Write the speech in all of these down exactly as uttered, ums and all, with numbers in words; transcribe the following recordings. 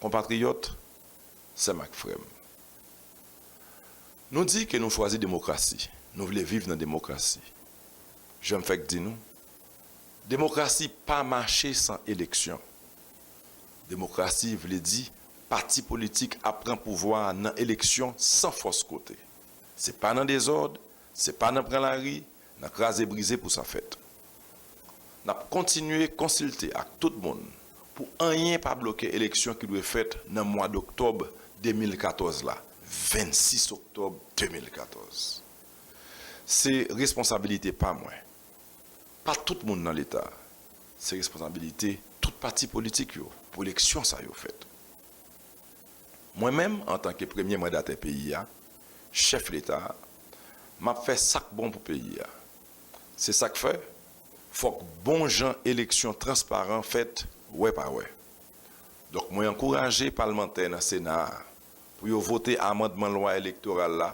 Konpatriyòt, sè m ak frè m, nou di ke nou chwazi demokrasi, nou vle viv nan demokrasi. Jan m fèk di nou, demokrasi pa mache san eleksyon. Demokrasi vle di pati politik ap pran pouvwa a nan eleksyon san fòs kote. Se pa nan dezòd, se pa nan pran lari, nan kraze brize pou sa fèt. N ap kontinye konsilte ak tout moun pou anyen pa bloke eleksyon ki dwe fèt nan mwa doktòb de mil katòz la, vennsis oktòb de mil katòz. Se responsabilite pa mwen, pa tout moun nan Leta, se responsabilite tout pati politik yo pou eleksyon sa yo fèt. Mwen menm, antanke premye mandatè peyi a, chèf Leta a, m ap fè sa k bon pou peyi a. Se sa k fè, fòk bon jan eleksyon transparan fèt, wè pa wè. Donk, mwen ankouraje palmantè nan Sena a pou yo vote amandman lwa elektoral la,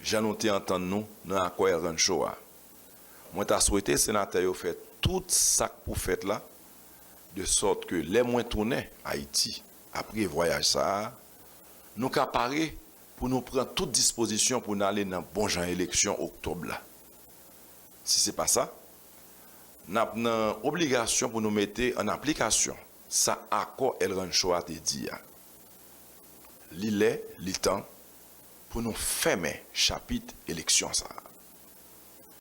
jan nou te antann nou nan akò El Rancho a. Mwen ta swete senatè yo fè tout sa k pou fèt la, de sòt ke lè mwen tounen Ayiti apre vwayaj sa a, nou ka pare pou nou pran tout dispozisyon pou n ale nan bon jan eleksyon oktòb la. Si se pa sa, n ap nan obligasyon pou nou mete an aplikasyon sa akò El Rancho a te di a. Li lè, li tan pou nou fèmen chapit eleksyon sa a.